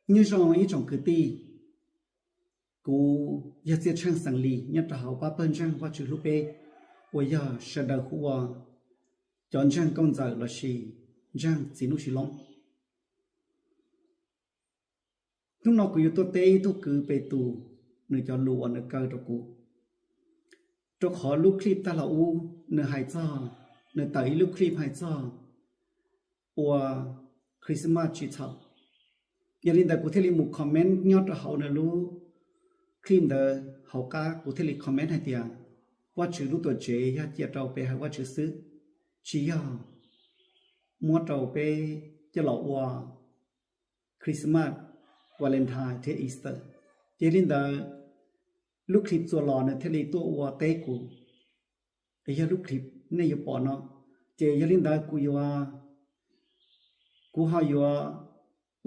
Nyob zoo ib tsoom kwv tij, kuv yog Txhiaj Tsheej xeem Lis nyob rau hauv pab pawg ntseeg Vajtswv hlub peb uas yog sawv daws hu ua cov ntseeg nkauj ntxawm lossis ntseeg txiv Nuj Sis Loob. Hnub no kuv yuav tuaj teb ib tug kwv Petus nws cov lus uas nws kaw rau kuv, rau qhov lub clip tag los ub nws hais txog, nws tawm ib lub clip hais txog ua Christmas tsis txhaum. Yog li ntawd kuv thiaj li mus comment nyob rau hauv nws lub clip ntawd hauv qab, kuv thiaj li comment hais tias Vajtswv lub tuam tsev yog cia rau pe hawm Vajtswv xwb, tsis yog muab rau peb coj los ua Christmas, Valentine thiab Easter. Ces li ntawd lub clip txuas los nws thiaj li tuaj ua teb kuv, yog lub clip nej yuav pom no. Ces yog li ntawd kuv yuav, kuv ho yuav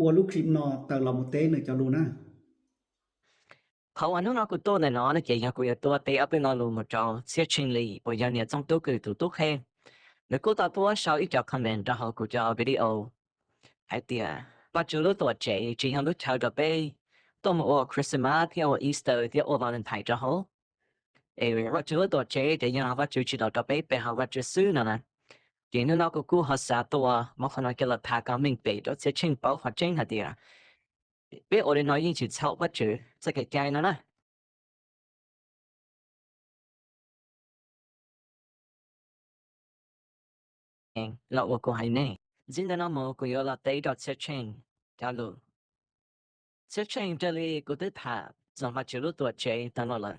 ua lub clip no tawm los mus teb nws cov lus na. Qhov uas hnub no kuv tuaj ntawm no no ces yog kuv yuav tuaj teb ob peb lo lus mus rau Txhiaj Tsheej Lis uas yog niam Txooj Tub Kws tus tub qhe. Nws kuj tau tuaj sau ib co comment rau hauv kuv cov video hais tias Vajtswv lub tuam tsev tsis yog lub chaw rau peb tuaj mus ua Christmas thiab ua Easter thiab ua Valentine rau hauv. Es Vajtswv lub tuam tsev ces yog Vajtswv tsis los rau peb pe hawm Vajtswv xwb no na. Ces hnub no kuv kuj ho xav tuaj muab qhov no coj los tham kom meej pem rau Txhiaj Tsheej paub qhov tseeb hais tias peb ua li no yeej tsis txhaum Vajtswv txoj kev cai no na. Los ua kuv hais nej, ntxiv ntawm no mus kuv yuav los teb rau Txhiaj Tsheej cov lus. Txhiaj Tsheej, raws li kuv twb tham txog Vajtswv lub tuam tsev tag los lawm,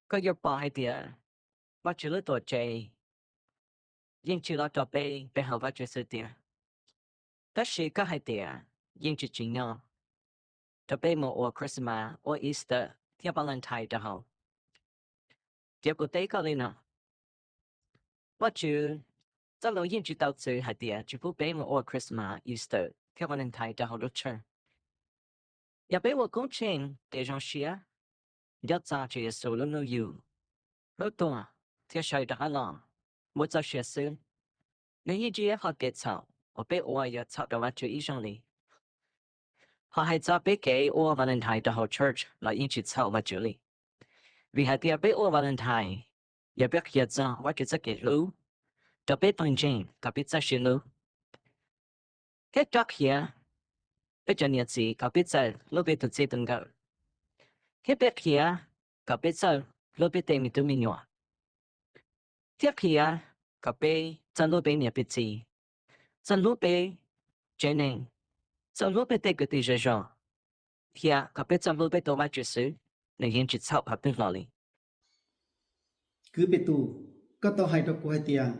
koj yuav pom hais tias Vajtswv lub tuam tsev yeej tsis los rau peb pe hawm Vajtswv xwb tiag. Tab sis koj hais tias yeej tsis tsim nyog rau peb mus ua Christmas, ua Easter thiab Valentine rau hauv. Ces kuv teb koj li no, Vajtswv txoj lus yeej tsis tau txwv hais tias tsis pub peb mus ua Christmas, Easter thiab Valentine rau hauv lub church. Yog peb ua koob tsheej ces zoo siab nco txog Tswv Yexus lub hnub yug, hnub tuag thiab sawv rov qab los mus txoj sia xwb. Nws yeej tsis yog qhov kev txhaum uas peb ua yuav txhaum rau Vajtswv ib zaug li. Ho hais txog peb kev ua Valentine rau hauv church los yeej tsis txhaum Vajtswv li. Vim hais tias peb ua Valentine yog peb qhia txog Vajtswv txoj kev hlub rau peb pawg ntseeg kom peb txawj sib hlub, thiab rov qhia peb cov niam txiv kom peb txawj hlub peb tus txij tus nkawm, thiab peb qhia kom peb txawj hlub peb tej me tub me nyuam, thiab qhia kom peb txawj hlub peb niam peb txiv, txawj hlub peb tsev neeg, txawj hlub peb tej kwv tij zej zog, thiab kom peb txawj hlub peb tus Vajtswv xwb, nws yeej tsis txhaum qhov twg hlo li. Kwv Petus, koj tau hais rau kuv hais tias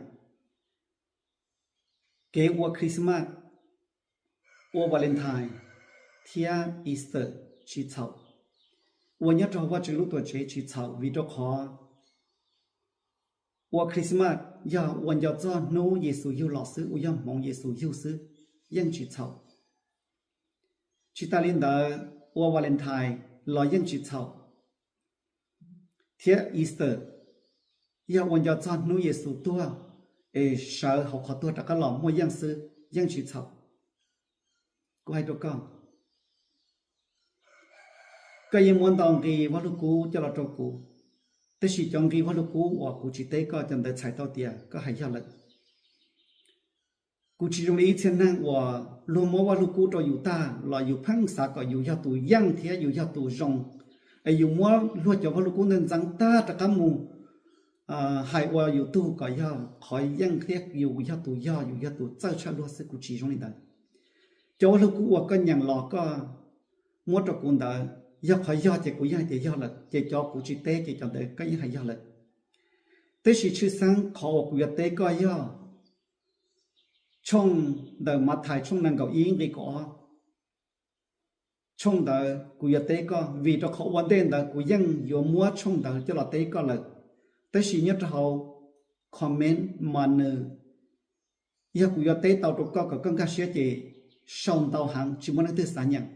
kev ua Christmas, ua Valentine thiab Easter tsis txhaum, ua nyob rau Vajtswv lub tuam tsev tsis txhaum vim rau qhov ua Christmas yog ua nco txog hnub Yexus yug los xwb, uas yog hmoov Yexus yug xwb, yeej tsis txhaum. Tsis tas li ntawd, ua Valentine los yeej tsis txhaum, thiab Easter yog ua nco txog hnub Yexus tuag es sawv hauv qhov tuag rov qab los muaj yeej xwb, yeej tsis txhaum. Kuv hais rau koj, koj yeej muab ntau nqi Vaj Lug Kub coj los rau kuv, tab sis cov nqi Vaj Lug Kub uas kuv tsis teb koj cov ntawd txhais tau tias koj hais yog lawm. Kuv tsis zoo li ib txhia neeg uas luag muab Vaj Lug Kub rau yus tag los yus pheej xav kom yus yog tus yeej thiab yus yog tus zoo, es yus muab luag cov Vaj Lug Kub ntawd ntxeev tag rov qab mus hais ua yus tug kom yog qhov yeej thiab yus yog tus yog, yus yog tus txawj tshaj luag xwb. Kuv tsis zoo li ntawd. Cov Vaj Lug Kub uas koj nyeem los koj muab rau kuv ntawd yog qhov yog ces kuv yeej hais tias yog lawm, ces cov kuv tsis teb ces cov ntawd koj yeej hais yog lawm. Tab sis tshwj xeeb qhov uas kuv yuav teb koj yog tshooj ntawm Mathais tshooj nees nkaum ib nqi kaum ob. Tshooj ntawd kuv yuav teb koj, vim rau qhov ua ntej ntawd kuv yeej yuav muab tshooj ntawd coj los teb koj lawm, tab sis nyob rau hauv comment mas nws, yog kuv yuav teb tau rau koj kom koj nkag siab ces sau ntau heev tsis muaj leej twg xav nyeem.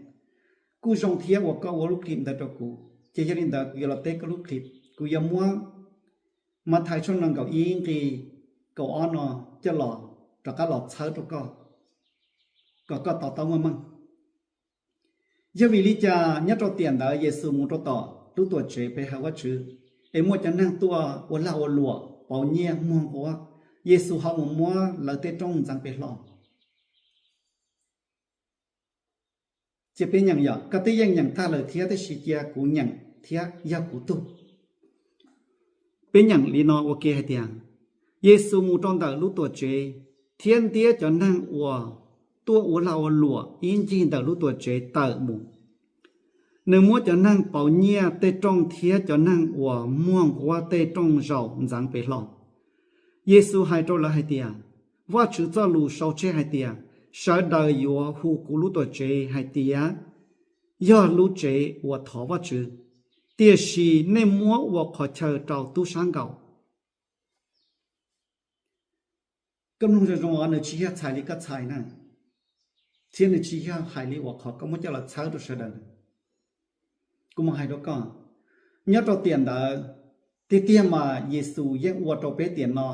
Kuj zoo thiab uas koj ua lub clip ntawd rau kuv, ces yog li ntawd kuv yuav los teb koj lub clip. Kuv yuav muab Mathais tshooj nees nkaum ib nqi kaum ob no coj los rov qab los txhawb rau koj kom koj to taub meej meej. Yog vim li cas nyob rau tiam ntawd Yexus mus rau tom lub tuam tsev pe hawm Vajtswv, es muaj cov neeg tuaj ua lag ua luam, pauv nyiaj, muag nquab, Yexus ho mus muab lawv tej rooj ntxeev pem hlo? Cia peb nyeem, yog koj twb yeej nyeem tag lawm thiab, tab sis cia kuv nyeem thiab, yog kuv tug. Peb nyeem li no ua ke hais tias, Yexus mus rau ntawm lub tuam tsev, thiab ntiab cov neeg uas tuaj ua lag ua luam ib ncig ntawm lub tuam tsev tawm mus. Nws muab cov neeg pauv nyiaj tej rooj thiab cov neeg uas muag nquab tej rooj zaum ntxeev pem hlo. Yexus hais rau lawv hais tias, Vajtswv txoj lus sau tseg hais tias, Sawv daws yuav hu kuv lub tuam tsev hais tias, yog lub tsev uas thov Vajtswv, tiam sis nej muab ua qhov chaw rau tub sab nkaum. Koj mloog zoo zoo, nws tsis yog txhais li koj txhais na, thiab nws tsis yog hais li uas qhov koj muab coj los txhawb rau sawv daws. Kuv mam hais rau koj, nyob rau tiam ntawd, tiag tiag mas Yexus yeej ua rau peb tiam no,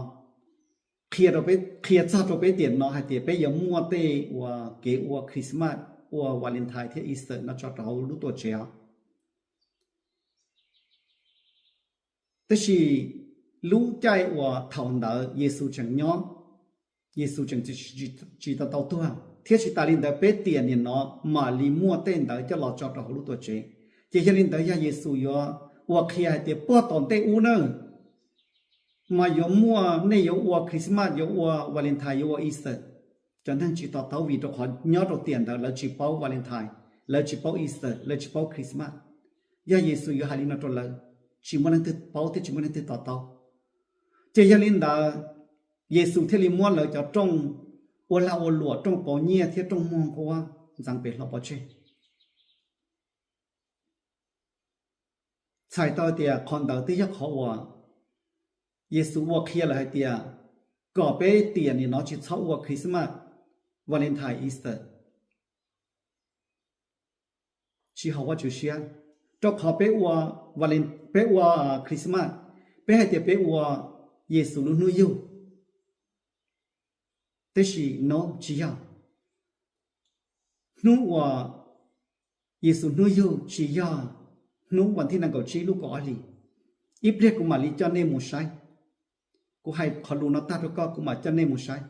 qhia rau peb, qhia txog rau peb tiam no hais tias peb yuav muaj tej uas kev ua Christmas, ua Valentine thiab Easter no tso rau hauv lub tuam tsev os. Tab sis lub caij uas thaum ntawd Yexus tseem nyob, Yexus tseem tsis tau tau tuag, thiab tsis tas li ntawd peb tiam nim no mam li muaj tej ntawd coj los tso rau hauv lub tuam tsev. Ces yog li ntawd yog Yexus yuav ua qhia hais tias puag tom ntej ub na, mas yuav muaj, nej yuav ua Christmas, yuav ua Valentine, yuav ua Easter. Cov neeg tsis to taub vim rau qhov nyob rau tiam ntawd lawv tsis paub Valentine, lawv tsis paub Easter, lawv tsis paub Christmas. Yog Yexus yuav hais li no rau lawv, tsis muaj leej twg paub thiab tsis muaj leej twg to taub. Ces yog li ntawd, Yexus thiaj li muab lawv cov rooj ua lag ua luam, rooj pauv nyiaj thiab rooj muag nquab ntxeev pem hlo pov tseg. Txhais tau tias qhov ntawd twb yog qhov uas Yexus ua qhia lawm hais tias kom peb tiam nim no tsis txhob ua Christmas, Valentine, Easter, tsis haum Vajtswv siab. Rau qhov peb ua, peb ua Christmas, peb hais tias peb ua Yexus lub hnub yug, tab sis no tsis yog. Hnub uas Yexus hnub yug tsis yog hnub vas thib nees nkaum tsib lub kaum ob hlis. Ib pliag kuv mam li coj nej mus saib. Kuv hais qhov lus no tag rau koj kuv mam coj nej mus saib.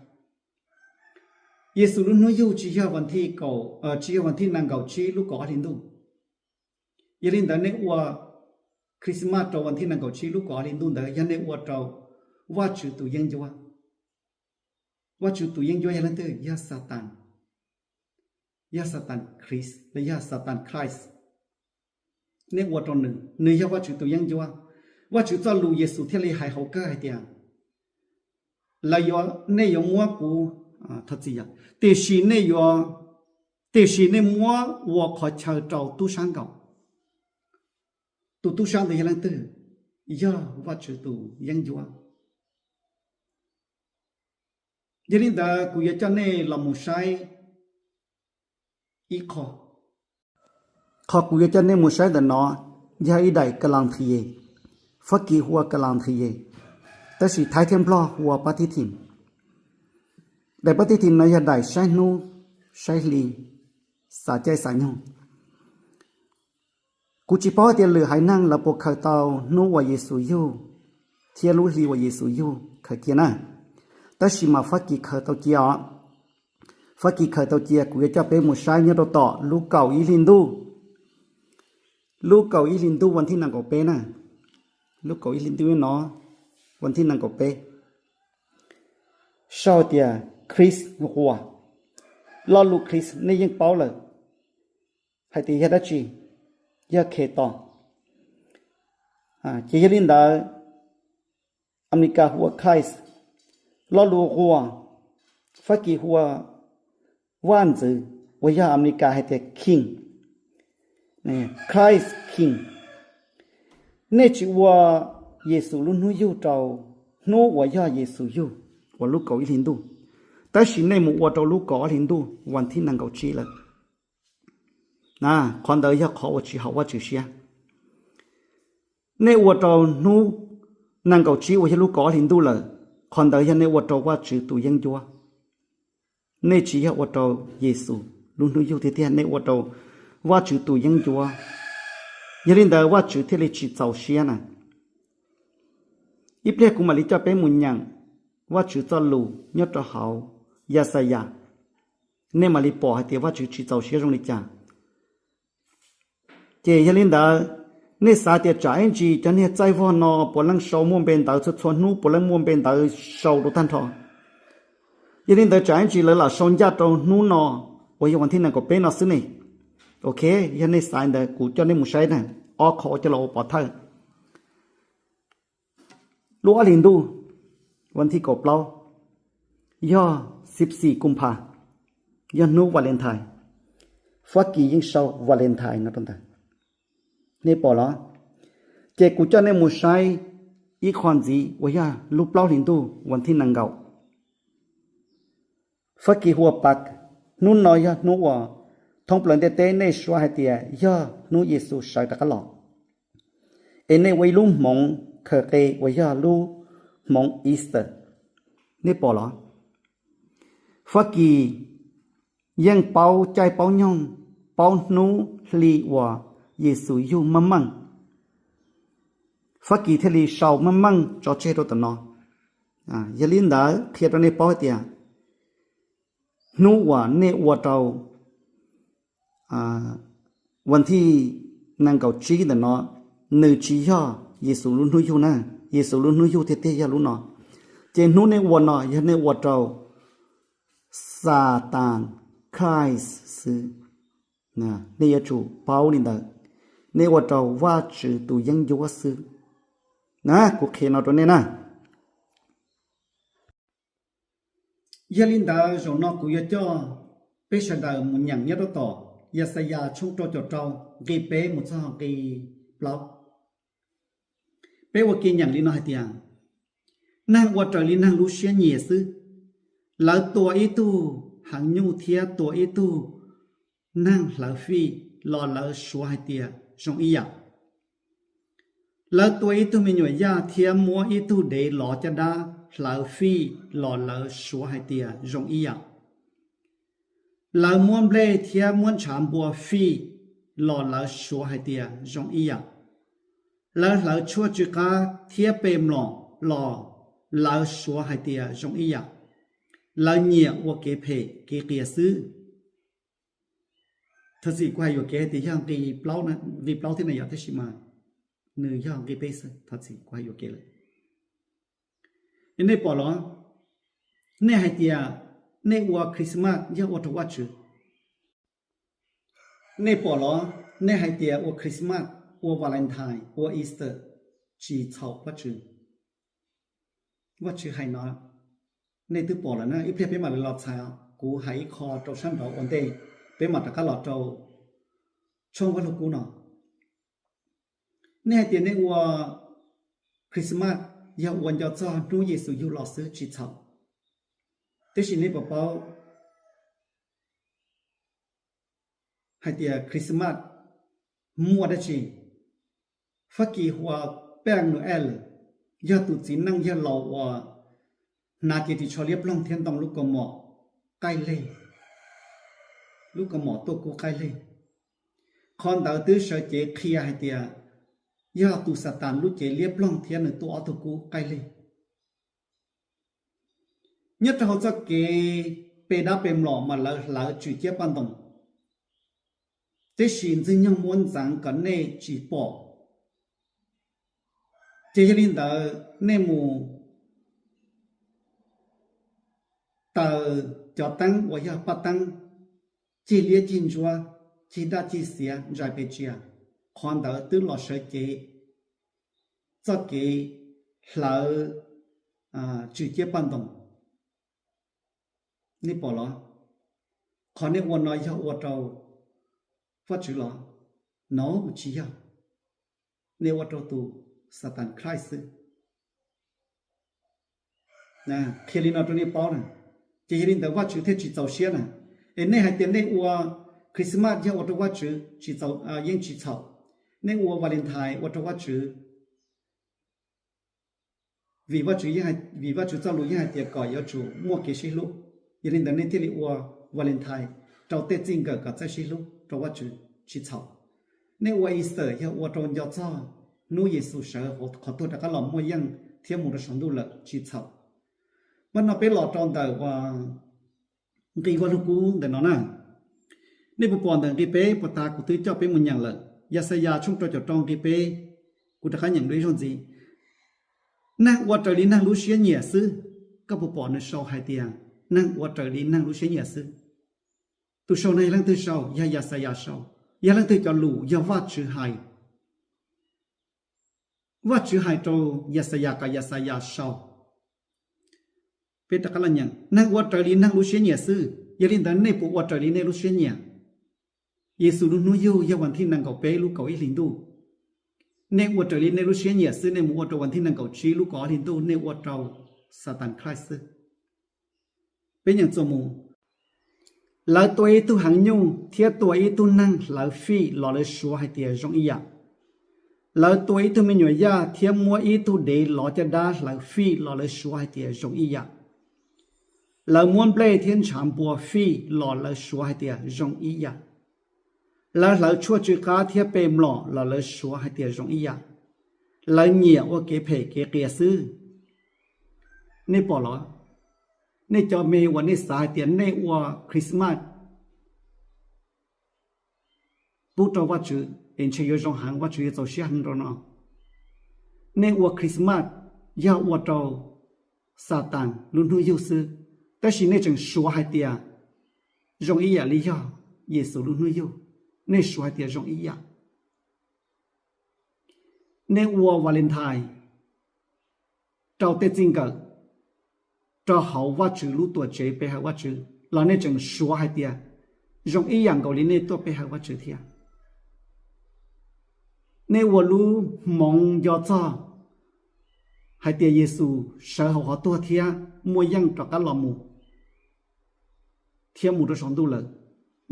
Yexus lub hnub yug tsis yog vas thib kaum, tsis yog vas thib nees nkaum tsib lub kaum ob hli ntuj. Yog li ntawd nej ua Christmas rau vas thib nees nkaum tsib lub kaum ob hli ntuj ntawd yog nej ua rau Vajtswv tus yeeb ncuab. Vajtswv tus yeeb ncuab yog leej twg? Yog Satan. Yog Satan Kris los yog Satan Christ. Nej ua rau nws, nws yog Vajtswv tus yeeb ncuab. Vajtswv txoj lus Yexus thiaj li hais hauv kawg hais tias, lawv yuav, nej yuav muab kuv, thov txim, tiam sis nej yuav, tiam sis nej muab ua qhov chaw rau tub sab nkaum. Tus tub sab ntawd yog leej twg? Yog Vajtswv tus yeeb ncuab. Yog li ntawd kuv yuav coj nej los mus saib ib qho. Qhov kuv yuav coj nej mus saib ntawm no yog ib daim calendrier, Fab Kis hu ua calendrier, tab sis Thaib thiab Nplog hu ua pab thib thim. Daim pab thib thim no yog daim saib hnub, saib hli, xav caij xav nyoog. Kuv tsis paub hais tias lwm haiv neeg lawv puas khaws tau hnub uas Yexus yug thiab lub hli uas Yexus yug khaws cia na. Tab sis mas Fab Kis khaws tau cia os. Fab Kis khaws tau cia, kuv yuav coj peb mus saib nyob rau tom lub kaum ib hli ntuj. Lub kaum ib hli ntuj vas thib nees nkaum peb na. Lub kaum ib hli ntuj no, vas thib nees nkaum peb. Sau tias Kris Nquas. Lo lus Kris nej yeej paub lawm hais tias yog dab tsi, yog Khetos. Ces yog li ntawd, Amelikas hu ua Christ. Lo lus Nquas, Fab Kis hu ua vaj ntxwv, uas yog Amelikas hais tias King. Christ King. Nej tsis ua Yexus lub hnub yug rau hnub uas yog Yexus yug uas lub kaum ib hli ntuj, tab sis nej mus ua rau lub kaum ob hli ntuj vas thib nees nkaum tsib lawm. Qhov ntawd yog qhov uas tsis haum Vajtswv siab. Nej ua rau hnub nees nkaum tsib uas yog lub kaum ob hli ntuj lawm, qhov ntawd yog nej ua rau Vajtswv tus yeeb ncuab. Nej tsis yog ua rau Yexus lub hnub yug tiag tiag, nej ua rau Vajtswv tus yeeb ncuab. Yog li ntawd Vajtswv thiaj li tsis txaus siab na. Ib pliag kuv mam li coj peb mus nyeem Vajtswv txoj lus nyob rau hauv Yaxayas, nej mam li pom hais tias Vajtswv tsis txaus siab zoo li cas. Ces yog li ntawd, nej xav tias tsam ib ntsis cov niag txaij vog no puav leej sau muaj npe ntawv, txhua txhua hnub puav leej muaj npe ntawv sau rau tag nrho. Yog li ntawd tsam ib ntsis lawv lam sau ncaj rau hnub no uas yog vas thib nees nkaum peb no xwb ne. Ok, yog nej xav ntawd kuv coj nej mus saib na, ob qho ua coj los ua pov thawj. Lub ob hlis ntuj, vas thib kaum plaub, yog xib xis Kumpha, yog hnub Valentine. Fab Kis yeej sau Valentine no rau ntawd, nej pom los? Ces kuv coj nej mus saib ib qho ntxiv uas yog lub plaub hlis ntuj vas thib nees nkaum. Fab Kis hu ua Pav, hnub no yog hnub uas thoob plaws ntiaj teb nej suav hais tias yog hnub Yexus sawv rov qab los, es nej ua ib lub hmoov khaws qe uas yog lub hmoov Easter, nej pom los? Fab Kis yeej paub caij paub nyoog, paub hnub hli uas Yexus yug meej meej, Fab Kis thiaj li sau meej meej tso tseg rau tam no. Yog li ntawd qhia rau nej paub hais tias hnub uas nej ua rau vas thib nees nkaum tsib ntawm no, nws tsis yog Yexus lub hnub yug na. Yexus lub hnub yug tiag tiag yog lub no. Ces hnub nej ua no yog nej ua rau Xatas Christ xwb. Nej yuav tsum paub li ntawd, nej ua rau Vajtswv tus yeeb ncuab xwb. Kuv qhia no rau nej na. Yog li ntawd zaum no kuv yuav coj peb sawv daws mus nyeem nyob rau tom Yaxayas tshooj rau caum rau, nqi peb mus txog nqi plaub. Peb ua ke nyeem li no hais tias, neeg ua raws li neeg lub siab nyiam xwb. Lawv tua ib tug heev nyuj thiab tua ib tug neeg hlawv fij los lawv suav hais tias zoo ib yam. Lawv tua ib tug me nyuam yaj thiab muab ib tug dev lov caj dab hlawv fij los lawv suav hais tias zoo ib yam. Lawv muab nplej thiab muab ntshav npua fij los lawv suav hais tias zoo ib yam. Lawv hlawv tshuaj tsw qab thiab pe mlom los lawv suav hais tias zoo ib yam. Lawv nyiam ua kev phem kev qias xwb. Thov txim kuv hais yuam kev hais tias yog nqi plaub thiab na yom, tab sis mas nws yog nqi peb xwb, thov txim kuv hais yuam kev lawm. Nej pom los? Nej hais tias nej ua Christmas yog ua rau Vajtswv. Nej pom los? Nej hais tias ua Christmas, ua Valentine, ua Easter tsis txhaum Vajtswv. Vajtswv hais no nej twb pom lawm na. Ib pliag peb mam li los txhais, kuv hais ib qho rau sab nraud ua ntej peb mam rov qab los rau tshooj Vaj Lug Kub no. Nej hais tias nej ua Christmas yog ua nco txog hnub Yexus yug los xwb tsis txhaum. Tiam sis nej puas paub hais tias Christmas muaj dab tsi? Fab Kis hu ua Peb Nus Es, yog tus txiv neej yawg laus uas hnav cev ris tsho liab ploog thiab ntoo lub kaus mom qaij leg, lub kaus mom tuaj kub qaij leg. Qhov ntawd twb sawv cev qhia hais tias yog tus Xatas lub cev liab ploog thiab nws tuaj ob tug kub qaij leg. Nyob rau hauv txoj kev pe dab pe mlom mas lawv hlawv tswm ciab paj ntoos, tiam sis Ntxwg Nyoog muab ntxeev kom nej tsis pom. Ces yog li ntawd nej mus taws cov teeb uas yog paj teeb, cig liab cig ntsuab, cig daj cig xiav ntsais pes tsia, qhov ntawd twb los sawv cev txoj kev hlawv tswm ciab paj ntoos. Nej pom los? Qhov nej ua no yog ua rau Vajtswv los? No tsis yog, nej ua rau tus Xatas Khaib xwb. Qhia li no rau nej paub na. Ces yog li ntawd Vajtswv thiaj tsis txaus siab na. Es nej hais tias nej ua Christmas yog ua rau Vajtswv, yeej tsis txhaum. Nej ua Valentine ua rau Vajtswv, vim Vajtswv, vim Vajtswv txoj lus yeej hais tias kom yuav tsum muaj kev sib hlub. Yog li ntawd nej thiaj li ua Valentine rau tej txij nkawm kom txawj sib hlub rau Vajtswv. tsis txhaum. Nej ua Easter yog ua rau nco txog hnub Yexus sawv hauv qhov tuag rov qab los muaj yeej thiab mus rau saum ntuj lawm, tsis txhaum. Pab no peb los rau ntawm uas nqi Vaj Lug Kub ntawm no na. Nej puas pom ntawm nqi peb puas tas kuv twb coj peb mus nyeem lawm? Yaxayas tshooj rau caum rau nqi peb, kuv rov qab nyeem dua ib zaug ntxiv. Neeg ua raws li neeg lub siab nyiam xwb. Koj puas pom nws sau hais tias neeg ua raws li neeg lub siab nyiam xwb? Tus sau no yog leej twg sau? Yog Yaxayas sau. Yog leej twg cov lus? Yog Vajtswv hais. Vajtswv hais rau Yaxayas kom Yaxayas sau. Peb rov qab los nyeem, neeg ua raws li neeg lub siab nyiam xwb, yog li ntawd nej puas ua raws li nej lub siab nyiam? Yexus lub hnub yug yog vas thib nees nkaum peb lub kaum ib hlis ntuj. Nej ua raws li nej lub siab nyiam xwb, nej mus ua rau vas thib nees nkaum tsib lub kaum ob hlis ntuj, nej ua rau Xatas Khaij xwb. Peb nyeem txuas mus. Lawv tua ib tug heev nyuj thiab tua ib tug neeg hlawv fij los lawv suav hais tias zoo ib yam. Lawv tua ib tug me nyuam yaj thiab muab ib tug dev lov caj dab hlawv fij los lawv suav hais tias zoo ib yam. Lawv muab nplej thiab ntshav npua fij los lawv suav hais tias zoo ib yam. Lawv hlawv tshuaj tsw qab thiab pe mlom los lawv suav hais tias zoo ib yam. Lawv nyiam ua kev phem kev qias xwb. Nej pom los? Nej cov me uas nej xav hais tias nej ua Christmas pub rau Vajtswv es ntshe yuav zoo heev, Vajtswv yuav txaus siab heev rau no. Nej ua Christmas yog ua rau Xatas lub hnub yug xwb, tab sis nej tseem suav hais tias zoo ib yam li yog Yexus lub hnub yug. Nej suav hais tias zoo ib yam. Nej ua Valentine rau tej txij nkawm rau hauv Vajtswv lub tuam tsev pe hawm Vajtswv los nej tseem suav hais tias zoo ib yam nkaus li nej tuaj pe hawm Vajtswv thiab. Nej ua lub hmoov nco txog hais tias Yexus sawv hauv qhov tuag thiab muaj yeej rov qab los mus thiab mus rau saum ntuj lawm,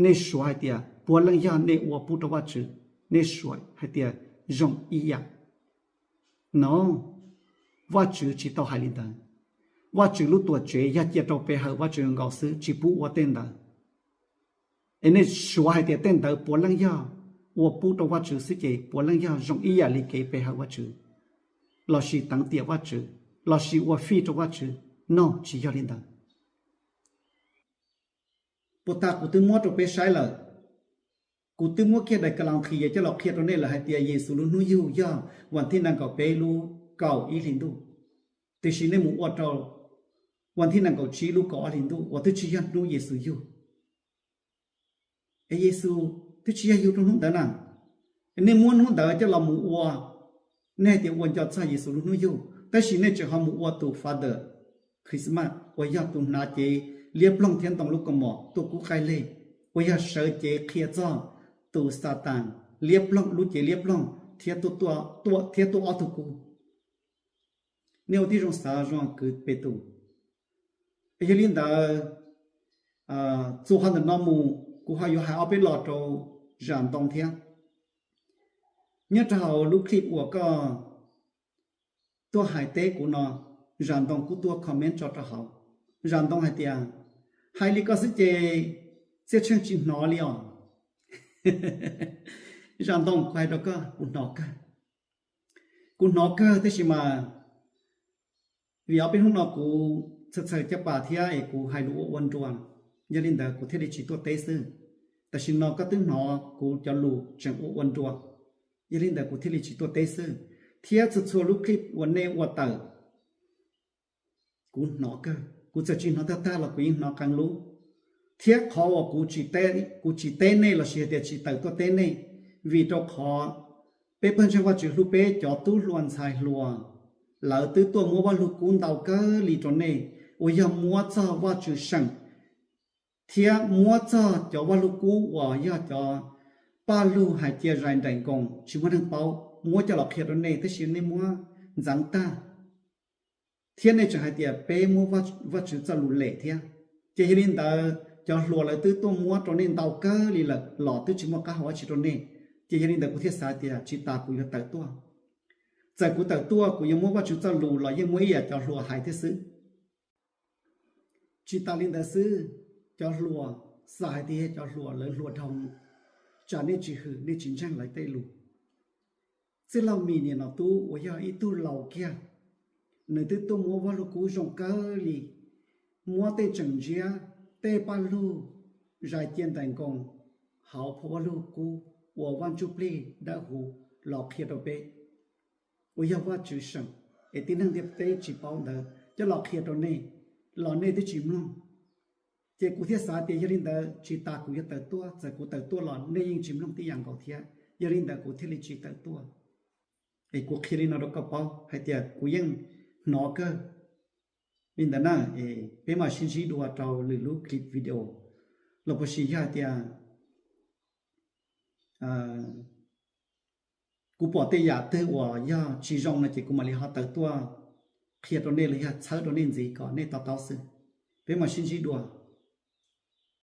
nej suav hais tias puav leej yog nej ua pub rau Vajtswv, nej suav hais tias zoo ib yam. No, Vajtswv tsis tau hais li ntawd. Vajtswv lub tuam tsev yog cia rau pe hawm Vajtswv nkaus xwb, tsis pub ua tej ntawd. Es nej suav hais tias tej ntawd puav leej yog ua pub rau Vajtswv xwb ces puav leej yog zoo ib yam li kev pe hawm Vajtswv, lossis teev tiam Vajtswv, lossis ua fij rau Vajtswv. No, tsis yog li ntawd. Puas tas kuv twb muab rau peb saib lawm? Kuv twb muab kiag daim ka laus nqhis coj los qhia rau nej lawm hais tias Yexus lub hnub yug yog vas thib nees nkaum peb lub kaum ib hlis ntuj, tiam sis nej mus ua rau vas thib nees nkaum tsib lub kaum ob hlis ntuj uas twb tsis yog hnub Yexus yug. Es Yexus twb tsis yog yug rau hnub ntawd na. Nej muab hnub ntawd coj los mus ua, nej hais tias ua nco txog Yexus lub hnub yug, tab sis nej tseem ho mus ua tus Father Christmas uas yog tus hnav cev liab ploog thiab ntoo lub kaus mom tuaj kub qaij leg, uas yog sawv cev qhia txog tus Xatas liab ploog lub cev liab ploog thiab tuaj, thiab tuaj ob tug kub. Nej ua tib zoo xav zoo kwv Petus. Yog li ntawd, txuas qhov ntawm no mus kuv ho yuav hais ob peb lo rau Zam Ntoo thiab. Nyob rau hauv lub clip uas koj tuaj hais teb kuv no, Zam Ntoo kuj tuaj comment tso rau hauv. Zam Ntoo hais tias, hais li koj xwb ces Txiaj Tsheej tsis hnov li os. Zam Ntoo, kuv hais rau koj, kuv hnov kawg. Kuv hnov kawg tab sis mas vim ob peb hnub no kuv txhaws txhaws caj pas thiab es kuv hais lus ua ua nrua, yog li ntawd kuv thiaj li tsis tuaj teb xwb. Tam sim no koj twb hnov kuv cov lus tseem ua ua nrua, yog li ntawd kuv thiaj li tsis tuaj teb xwb. Thiab txhua txhua lub clip uas nej ua tawm, kuv hnov kawg, kuv txawm tsis hnov tag tag los kuv yeej hnov qee lub. Thiab qhov uas kuv tsis teb nej lossis hais tias tsis tawm tuaj teb nej, vim rau qhov peb pawg ntseeg Vajtswv hlub peb cov tub hluas ntxhais hluas, lawv twb tuaj muab Vaj Lug Kub ntau kawg li rau nej, uas yog muab txog Vajtswv seem thiab muab txog cov Vaj Lug Kub uas yog cov paj lug hais cia zais nraim nkoos tsis muaj neeg paub, muab coj los qhia rau nej tab sis nej muab ntxeev tag. Thiab nej tseem hais tias peb muab Vajtswv txoj lus lem thiab. Ces yog li ntawd cov hluas lawv twb tuaj muab rau nej ntau kawg li lawm los twb tsis muaj qab hau dab tsi rau nej. Ces yog li ntawd kuv thiaj xav tias tsis tas kuv yuav tawm tuaj. Txawm kuv tawm tuaj kuv yuav muab Vajtswv txoj lus los yeej muab ib yam cov hluas hais thiab xwb. Tsis tas li ntawd xwb, cov hluas, xam hais tias yog cov hluas lawv hluas dhau, tsam nej tsis hwm, nej tsis ntseeg lawv tej lus. Txwj laug Mis niam Nom Tub uas yog ib tug laus kiag, nws twb tuaj muab Vaj Lug Kub zoo kawg li, muab tej tseem ntsiab, tej paj lug, zais cia ntais nkoos hauv phau Vaj Lug Kub uas Vaj Ntsuj Plig Dawb Huv los qhia rau peb, uas yog Vajtswv seem, es tib neeg ntiaj teb tsis paub ntawd coj los qhia rau nej, los nej twb tsis mloog. Ces kuv thiaj xav tias yog li ntawd tsis tas kuv yuav tawm tuaj, txawm kuv tawm tuaj los nej yeej tsis mloog tib yam nkaus thiab, yog li ntawd kuv thiaj li tsis tawm tuaj. Es kuv qhia li no rau koj paub hais tias kuv yeej hnov kawg. Li ntawd na, peb mam sib ntsib dua rau lwm lub clip video. Los puas sis yog hais tias kuv pom tej yam twg uas yog tsis zoo no ces kuv mam li ho tawm tuaj qhia rau nej los yog txhawb rau nej ntxiv kom nej to taub xwb. Peb mam sib ntsib dua.